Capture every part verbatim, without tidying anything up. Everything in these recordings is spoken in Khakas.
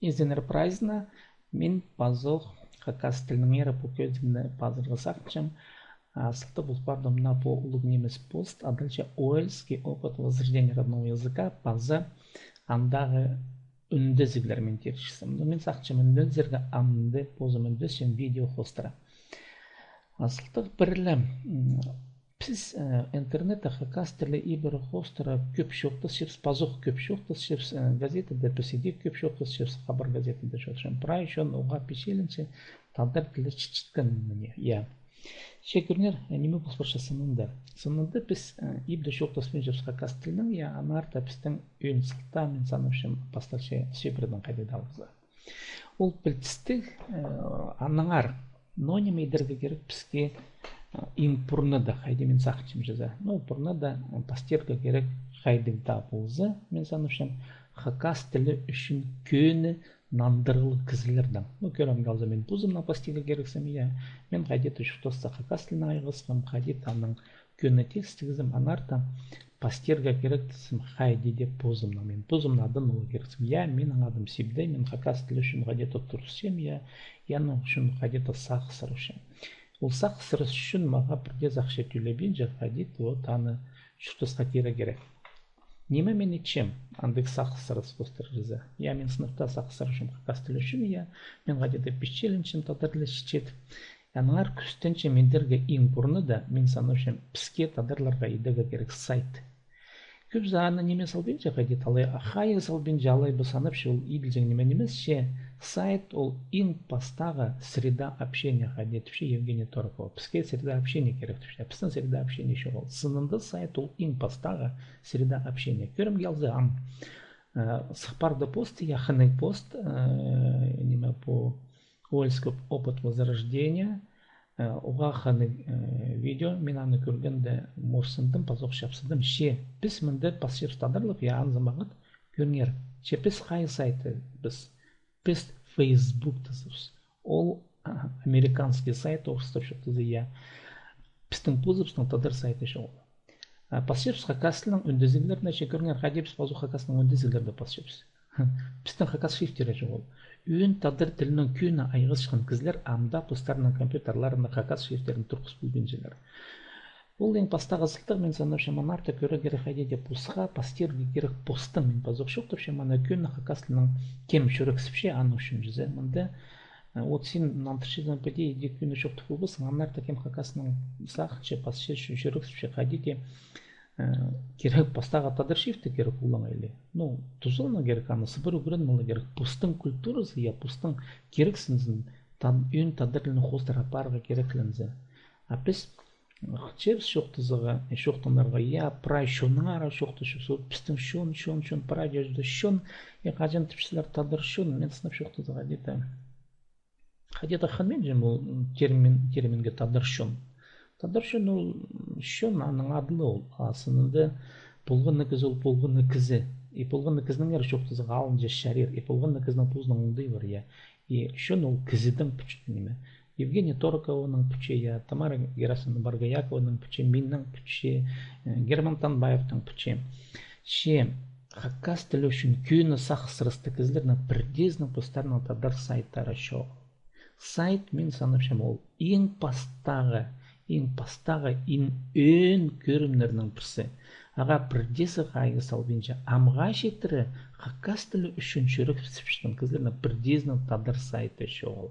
Изеннер прайзына, мин пазох хакас тілінеңер пу кӧзідімні пазарға сағынчам. А, сылтағ пол парды мына пу улуғ нимес пост, адалча «Уэльский опыт возрождения родного языка» паза андағы ӱндезіглер мин тирчезім. Ну, мин сағынчам ӱндезерге, амды позым ӱндесчем видео хоостыра. А сылтағ пірее, м, піс, э, интернетте хакас тілі ибіре хоостыра кӧп чоохтасчабыс, пазох кӧп чоохтасчабыс, э, газетада піс иди кӧп чоохтасчабыс, «Хабар» газетада чоохтасчам. Прай чон уғаа пичелленче, тадар тілі чітчеткен, мына, я. Че кӧріңер, э, ниме пол парча сынында. Сынында піс, э, ибде чоохтаспинчабыс хакас тілінең, я, аннаңар даа пістің ӧӧн сылтаа, мин санапчам, пасталча Сибирьдең хайди даа полза. Ол пілдістіг, э, аннаңар. Но ниме идерге кирек піске, э, иң пурнада, хайди мин сағынчам чізе. Ну, пурнада, э, пастирға кирек хайдағ даа полза, мин санапчам, хакас тілі ӱчӱн кӧні нандырығлығ кізілернең. Ну, кӧрімге алза, мин позымнаң пастирға кирексім, я. Мин хайди-да чуртаста хакас тілінең айғасхам, хайди-да аның кӧні текст тигізем, аннаңар даа пастирға кирек тізем хайди даа позымнаң. Мин позымның адын аларға кирексім. Я, минің адым Сибдей, мин хакас тілі ӱчӱн хайди-да турысчам, я, я, аның ӱчӱн хайди-да сағыс сарчам. Ол сағыс сарыс ӱчӱн мағаа пірдеезі ахча тӧлебинче, хайди-да вот аны чуртасха кирерге кирек. Ниме мин итчем, андағ сағыс сарыс хоостыра чізе? Я, мин сыныпта сағыс сарчам хакас тілі ӱчӱн, я, мин хайди-да пичелленчем тадар тілі чітчетіп. Аннаңар кӱстенчем идерге иң пурнада, мин санапчам, піске, тадарларға, идерге кирек сайт. Кӧбізі аны ниме салбинча, хайди-да алай, а, хайығ салбинча, алай ба санапча, ол иділҷең ниме нимес, че сайт ол иң пастағы среда общения, хайди тіпче Евгения Торокова. Піске среда общения кирек тіпче, а пістің среда общения чоғыл. Сынында сайт ол иң пастағы среда общения. Кӧрімге алза, ам, э, сых парды пост, я, хынығ пост, э, ниме, пу «Уэльский опыт возрождения», э, уғаа хынығ, э, видео, мин аны кӧргенде морсындым, пазох чапсыдым, че піс мында пасчабыс тадарлап, я, анзы мағат, кӧріңер, че піс хайығ сайтта, піс, піс Фейсбуктазыбыс. Ол, а, американский сайт, орыстап чоохтаза, я. Пістің позыбыстың тадар сайты чоғыл. А, пасчабыс хакас тілінің ӱндезіглеріне, че кӧріңер, хайди піс пазох хакас тілінің ӱндезіглеріне пасчабыс. Пістің хакас шрифтері чоғыл. Ӧӧн тадар тілінең кӧні айғасчатхан кізілер ам даа постарының компьютерларына хакас шрифттерін турғыс полбинчалар. Ол иң пастағы сылтағ, мин санапчам, аннаңар даа кӧрерге кирек хайди даа посха, пастирға кирек постаң, мин пазох чоохтапчам, ана кӧні хакас тілінең кем чӱрексіпче, аның ӱчӱн чізе. Мында, э, вот син нандырчазың піди, иди кӧні чоохтап полбассың, аннаңар даа кем хакас тілінең сағынча, пасча, чӱ-, чӱрексіпче, хайди даа, э, кирек пастағы тадар шрифті кирек олаңай ли. Ну, тузаланарға кирек, аны сыбыра ӱгреніп аларға кирек. Постың культуразы, я, постың кирексінізін, тан-, ӧӧн тадар тілін хоостыра апарарға киреклензе. А піс, м, хынчабыс чоохтазарға, э, чоохтанарға, я, прай чоннаңар чоохтасчабыс, вот пістің чон, чон, чон, прай чон, я, хаҷан тіпчелер тадар чон, мин сынап чоохтазарға, где-то хайди-да хынминчам ол, м, термин, терминге тадар чон. Тадар чон ол, м, чон, аның ады ла ол. А сынында полған на кізі ол полған на кізі. И полған на кізінеңер чоохтазарға алынҷа чарир. И полған на кізінің позының оңдайы пар, я. И чон ол кізінің пӱтче ниме. Евгения Торокованың пӱтче, я, Тамара Герасимовна Боргоякованың пӱтче, минің пӱтче, э, Герман Танбаевтің пӱтче. Че хакас тілі ӱчӱн кӧні сағыс сарыстығ кізілернің пірдеезінің постарының тадар сайттары чоғыл. Сайт, мин санапчам, ол иң пастағы, иң пастағы, иң ӧӧн кӧрімнернің пірсі. Ағаа пірдеезі хайығ салбинча, амға читіре хакас тілі ӱчӱн чӱрексіпчеткен кізілернің пірдеезінің тадар сайты чоғыл.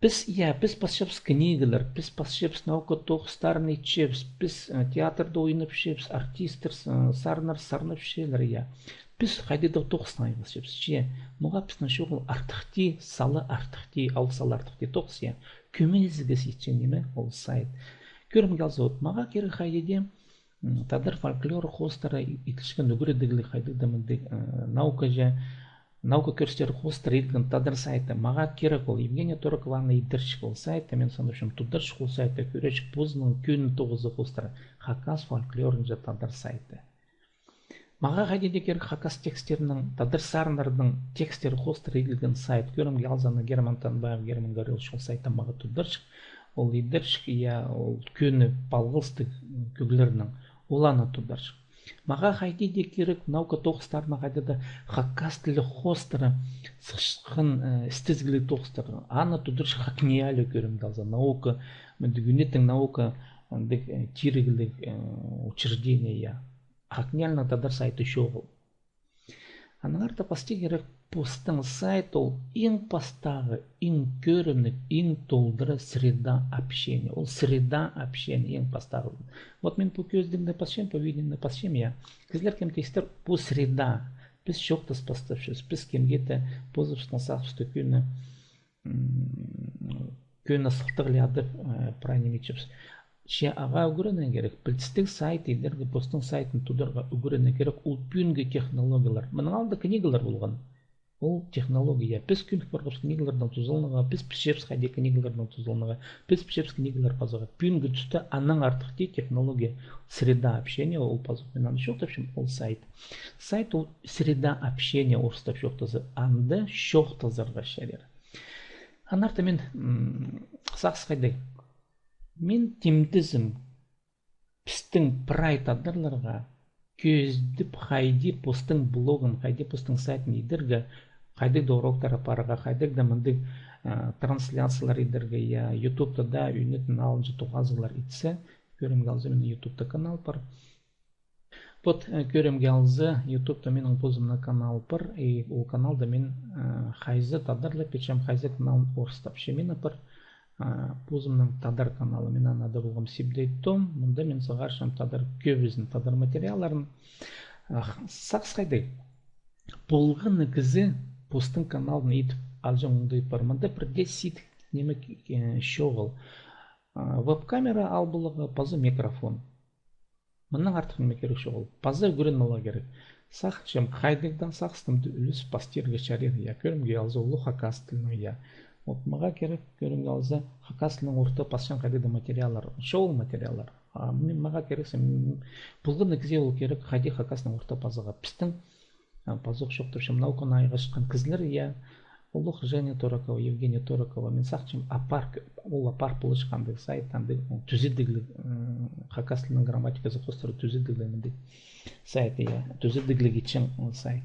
Піс, я, піс пасчабыс книгалар, піс пасчабыс наука тоғыстарын итчебіс, піс, э, театрда ойнапчабыс, артисттер, э, сарыннар сарнапчалар, я. Піс хайди даа тоғыстаң айғасчабыс, че. Ноға пістің чоғыл артых тее, сала артых тее, ал сала артых тее тоғыс, я. Кӧмезігес итчең ниме, ол сайт. Кӧрімге алза, вот, мағаа кирек хайди даа, м, тадар фольклор хоостыра и-, иділчеткен ӱгредігліг хайдағ даа мындағ, э, наукаҷа, наука кӧрістері хоостыра иділген тадар сайты. Мағаа кирек ол, Евгения Торокова аны идерҷік ол сайтты, мин санапчам, тударҷых ол сайтты, кӧрерҷік позының кӧні тоғызы хоостыра, хакас фольклорынҷа тадар сайты. Мағаа хайди даа кирек хакас тексттерінің, тадар сарыннарның текстері хоостыра иділген сайт. Кӧрімге алза, ана Герман Танбаев, Герман Гаврилович ол сайтты мағаа тударҷых. Ол идерҷік, я, ол кӧні палғалыстығ кӧглернең. Ол аны тударҷых. Мағаа хайди даа кирек наука тоғыстарына хайди даа хакас тілі хоостыра сыхчатхан, э, істезігліг тоғыстар. Аны тудырча ХакНИИЯЛИ, кӧрімге алза, наука, мындағ ӱнеттің наука, андағ, э, тирігліг, э, учреждение, я. ХакНИИЯЛИ-ның тадар сайты чоғыл. Аннаңар даа пасти кирек постың сайт, ол иң пастағы, иң кӧрімніг, иң толдыра среда общения. Ол среда общения иң пастағы. Вот мин пу кӧзідігні пасчам, пу видеоны пасчам, я. Кізілер кем тиистер, пу среда. Піс чоохтас пастапчабыс, піс кемге-де позыбыстың сағыбысты кӧні, м, кӧні сылтағлап адыр, э, прай ниме итчебіс. Че ағаа ӱгренерге кирек, пілдістіг сайт идерге, постың сайтын тударға ӱгренерге кирек, ол пӱӱнгі технологиялар. Мының алнында книгалар полған. Ол технология. Піс кӧнік парғабыс книгалардаң тузаланарға, піс пілчебіс хайди книгалардаң тузаланарға, піс пілчебіс книгалар пазарға. Пӱӱнгі туста аннаң артых тее технология, среда общения, ол пазох, мин аны чоохтапчам, ол сайт. Сайт ол среда общения орыстап чоохтаза, анда чоохтазарға чарир. Аннаңар даа мин, м, сағыс хайдағ. Мин тимдезім пістің прай тадарларға кӧзідіп, хайди постың блогын, хайди постың сайтын идерге, хайдағ даа уроктар апарарға, хайдағ даа мындағ, а, трансляциялар идерге, я, ютубта даа ӱнетін алынҷа тоғазығлар итсе, кӧрімге алза, минің ютубта канал пар. Вот, э, кӧрімге алза, ютубта минің позымның канал пар, и ол каналда мин, э, хайзы тадарлап итчем, хайзы каналын орыстапчам. Мин апар, а, позымның тадар каналы, мин аны адап алғам Сибдей Том, мында мин сығарчам тадар кӧбізін, тадар материалларын. А, сағыс хайдағ. Полған на кізі постың каналын ит алҷаң оңдай пар. Мында пірдее сидік ниме, э, чоғыл. А, веб-камера ал поларға, паза микрофон. Мыннаң артых ниме кирек чоғыл. Паза ӱгреніп аларға кирек. Сағынчам, хайдағ даа сағыстарны ӱлес пастирға чарир, я, кӧрімге алза, улуғ хакас тілінің, я. Вот мағаа кирек, кӧрімге алза, хакас тілінің орта пасчаң хайдағ даа материаллар, чоғыл материаллар. А мин, мағаа кирек, сен, м, полған на кізее ол кирек, хайди хакас тілінің орта пазарға. Пістің, а, пазох чоохтапчам, науканы айғасчатхан кізілер, я, улуғ Женя Торокова, Евгения Торокова, мин сағынчам, апар, ол апар поларҷых андағ сайт, андағ, м, тӱзедігліг, м, хакас тілінің грамматиказы хоостыра тӱзедігліг мындағ сайт, я, тӱзедігліг итчең, м, сайт.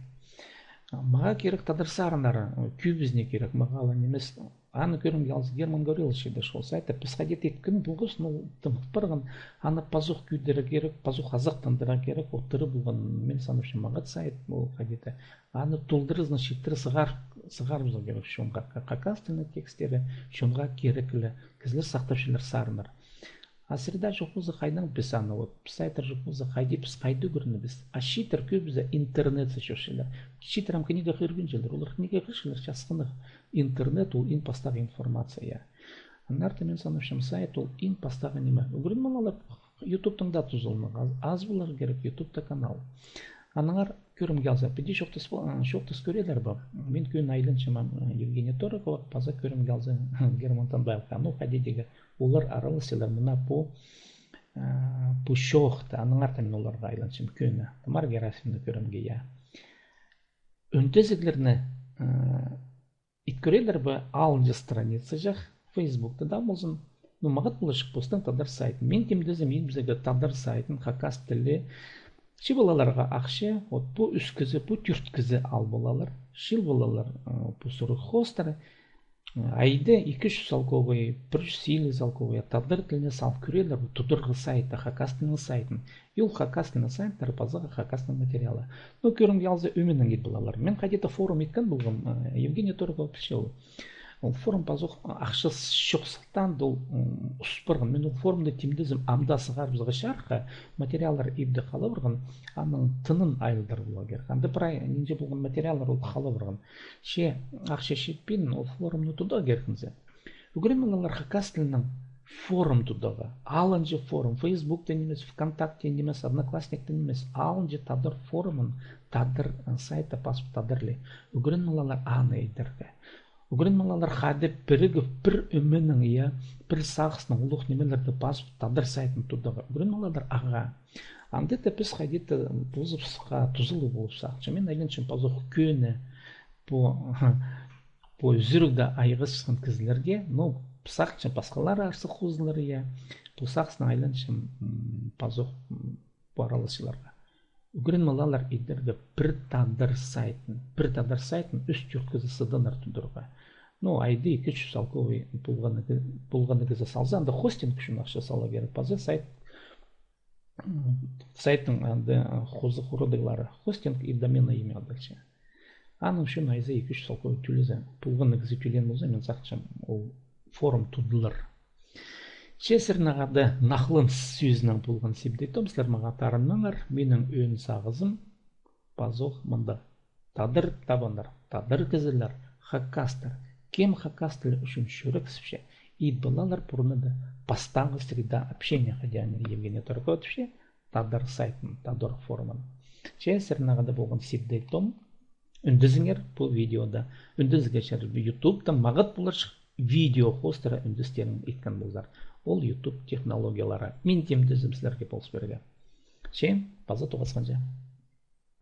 А мағаа кирек тадар сарыннары, м, кӧбізіне кирек, мағаа ла нимес. Аны, кӧрімге алза, Герман Гаврилович идерҷік ол сайтты. Піс хайди-да иткен полғабыс, но тымах парған, аны пазох кӧдірерге кирек, пазох азахтандырарға кирек, оттырып полған, мин санапчам, маңат сайт ол хайди-да. Аны толдыразынаң читіре сығар, сығарыбызарға кирек чонға, ха-, хакас тілінің текстері, чонға кирек ле, кізілер сахтапчалар сарыннар. А среда чох полза, хайдаң піс аны, вот, піс айтар чох полза, хайди піс, хайди ӱгренербіс? А чииттер кӧбізі интернетсер чӧрчелер. Чииттер ам книга хығырбинчалар, олар книга хығырчалар, часхынах. Интернет ол иң пастағы информация, я. Аннаңар даа мин санапчам, сайт ол иң пастағы ниме. Ӱгреніп алар, ютубтаң даа тузаланарға. Аз, аз поларға кирек ютубта канал. Аннаңар, кӧрімге алза, піди чоохтас, а, чоохтас кӧрерлер бе? Мин кӧні айланчам, а, Евгения Торокова, паза, кӧрімге алза, Герман Танбаевха. Ну, хайди дее, олар араласчалар мына пу, а, пу чоохта, аннаңар даа мин оларға айланчам кӧні. Тамара Герасимовна, кӧрімге, я. Ӱндезіглерні, а, ит кӧрерлер бе, алынҷа страницаҷах, Фейсбукта даа ползын. Ну, маңат поларҷых постың тадар сайтын. Мин тимдезім идібізерге тадар сайтын, хакас тілі. Чыып аларға ахча, вот пу ӱс кізі, пу тӧрт кізі ал полалар. Чыыл полалар, ы, пу сурығ хоостыра. Ы, айда ікі чӱс салковай, пір чӱс илиг салковай, тадар тіліне сал кӧрерлер, вот тударға сайтты, хакас тілінің сайтын. И ол хакас тілінің сайттары пазарға хакас тілінің материалы. Ну, кӧрімге алза, ӧменең ит полалар. Мин хайди-да форум иткен полғам, э, Евгения Торокова пілче ол. Ол форум пазох ахча чох сылтаанда ол, м, ус парған. Мин ол форумны тимдезім, ам даа сығарыбызарға чарыхха, материаллар ибде хала парған, аның тынын айландырарға кирек. Анда прай нинҷе полған материаллар ол хала парған. Че ахча читпин, ол форумны тударға кирек зе. Ӱгреніп алар хакас тілінең форум тударға. Алынҷа форум, Фейсбукта нимес, ВКонтакте нимес, Одноклассникта нимес, алынҷа тадар форумын, тадар, ы, сайтта пазып, тадар ле. Ӱгреніп алар аны идерге. Ӱгреніп алар хайди пірігіп, пір ӧменең, я, пір сағыснаң улуғ нимелерді пазып, тадар сайтын тударға. Ӱгреніп алар ағаа. Анда даа піс хайди-да позыбысха тузалығ полып сағынчам. Мин айланчам пазох кӧні пу, пу ӱзӱрігде айғасчатхан кізілерге, ну, сағынчам, пасхалары арса хозылар, я, пу сағыснаң айланчам, м, пазох, м, пу араласчыларға. Ӱгреніп алалар идерге пір тадар сайтын. Пір тадар сайтын ӱс-тӧрт кізі сыдынар тударға. Ну, айда ікі чӱс салковай полған, полған кізі салза, анда хостинг ӱчӱн ахча саларға кирек. Паза сайт, сайттың анда хоза хурудығлары. Хостинг и доменное имя адалча. Аның ӱчӱн айда ікі чӱс салковай тӧлезе, полған кізі тӧлеен полза, мин сағынчам, ол форум тудылар. Че сірернең хада нахлын сӧзінең полған Сибдей Том, сірер мағаа тарынмаңар, минің ӧӧн сағызым пазох мында. Тадар табаннар, тадар кізілер, хакастар. Кем хакас тілі ӱчӱн чӱрексіпче, ит полалар пурнада пастаңғы среда общения, хайди Евгений Турков тіпче, тадар сайтын, тадар форумын. Че сірернең хада полған Сибдей Том. Ӱндезіңер пу видеода. Ӱндезерге чарир ютубта, мағат поларҷых видео хоостыра ӱндестерін иткен ползар. Ол ютуб технологиялары. Мин тимдезім сірерге полыс пирерге. Че, паза тоғасханҷа.